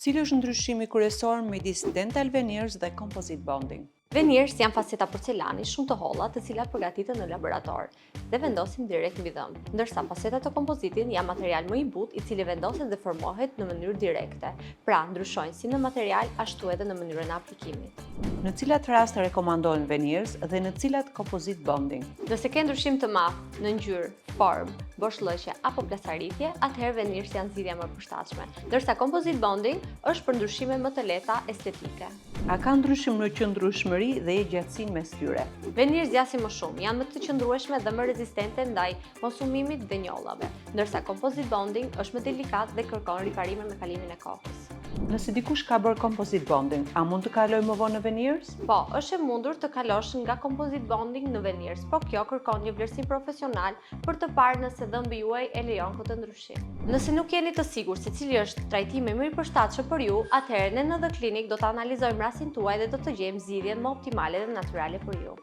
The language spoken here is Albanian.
Cili është ndryshimi kryesor midis dental veneers dhe composite bonding? Veneers janë faseta porcelani shumë të holla, të cilat përgatiten në laborator dhe vendosim direkt mbi dhëmb, ndërsa fasetat e kompozitit janë material më i butë i cili vendoset dhe formohet në mënyrë direkte. Pra, ndryshojnë si në material ashtu edhe në mënyrën e aplikimit. Në cilat raste rekomandohen veneers dhe në cilat composite bonding? Nëse ke ndryshim të madh në ngjyrë, formë, boshllëqe apo plasaritje, atëherë veneers janë zgjidhja më e përshtatshme, ndërsa composite bonding është për ndryshime më të lehta estetike. A ka ndryshim në qëndrueshmëri dhe jetëgjatësinë mes tyre? Veneers zgjasin më shumë, janë më të qëndrueshme dhe më rezistente ndaj konsumimit dhe njollave, ndërsa composite bonding është më delikat dhe kërkon riparime me kalimin e kohës. Nëse dikush ka bërë composite bonding, a mund të kalojë më vonë në veneers? Po, është e mundur të kalosh nga composite bonding në veneers, por kjo kërkon një vlerësim profesional për të parë nëse dhëmbi juaj e lejon këtë ndryshim. Nëse nuk jeni të sigurt se cili është trajtimi më i përshtatshëm për ju, atëherë ne në The Clinic do të analizojmë rastin tuaj dhe do të gjejmë zgjidhjen më optimale dhe natyrale për ju.